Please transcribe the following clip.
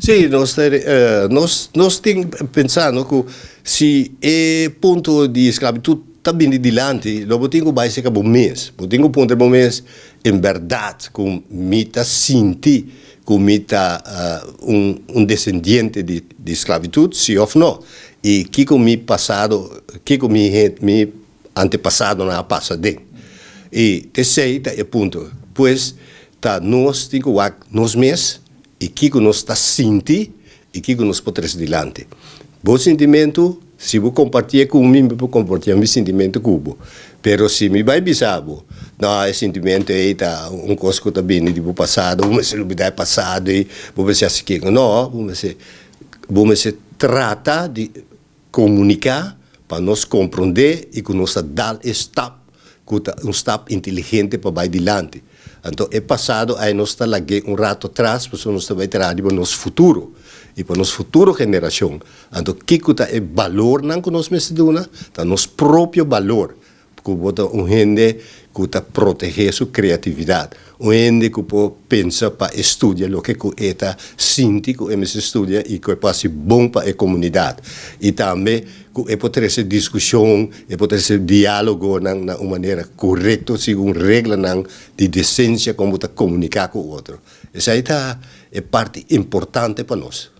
Sí, nos ta, nos, nos tin pensa no ku si e punto di sklabitut ta bini dilanti, lo bo tin ku bai serka bo mes. Bo tin ku puntra bo mes, en bèrdat ku mi ta sinti ku mi ta un, un desendiente di, di sklabitut, si òf no? I kiko mi pasado, kiko mi, mi antepasadonan a pasa den? I t'esei ta e punto. Pues, ta nos tin ku wak nos mes i kiko nos ta sinti i kiko nos por trese dilanti. Bo sintimentu, si bo kompartié ku mi, mi por kompartié mi sintimentu ku bo. Pero si mi bai bisa bo, no, e sintimentu ei ta un kos ku ta bini di bo pasado, bo mester lubidá e pasado ei, bo mester hasi kiko. No, bo mester, bo mester trata di komuniká pa nos komprondé i ku nos ta dal e stap ku ta un stap inteligente pa bai dilanti. Anto e pasado ai nos ta lag'é un rato atras pasobra nos ta bai traha riba nos futuro i pa nos futuro generashon. Anto kiko ta e balornan ku nos mester duna? Ta nos propio balor. Ku bo ta un hende ku ta protegé su kreatividat, un hende ku por pensa pa e studia loke ku e ta sinti ku e mester studia i ku e por hasi bon pa e komunidat. I tambe ku e por trese diskushon, e por trese diálogonan na un manera korekto segun reglanan di desensia kon bo ta komuniká ku otro. Esei ta e parti importante pa nos.